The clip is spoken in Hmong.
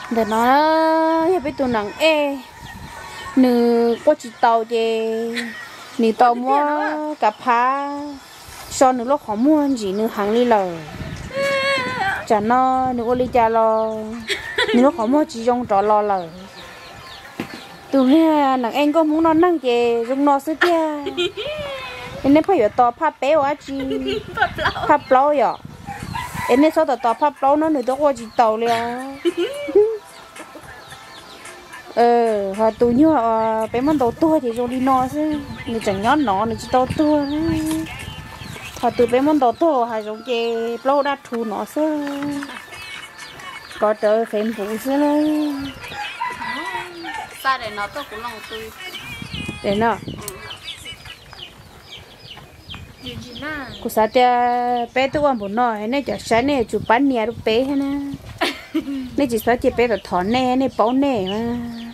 Ntawm no yog peb tus nees ej, nws quaj tsis tau ces nws tau muab kav phav so nws lub qhov muag ntsim nws heev li lawm. Tsam no nws ua li cas los nws lub qhov muag tsis zoo rov los lawm. Tus nees ej nkauj Hmoob noj neeg ces zoo no xwb tiag. Es nej pheej yuav tos phaj peb ua dab tsi? Phaj plaub yom? Es nej txhob tos tos phaj plaub no, nws twb quaj tsis taus li os. Ho tus nyuag peb muab ntaus tuag ces zoo li no xwb, nws tseem nyob no nws tsis tau tuag. Ho tus peb muab ntaus tuag hav zoov ces plaub daj rhu no xwb, kov rawv Facebook xwb na. Kuv xav tias peb twb ua npaum no, nej cov saib nej yuav tsum pab nias rau peb thiab na. Nej tsis txhob cia peb tom thov nej, nej paub nej mas.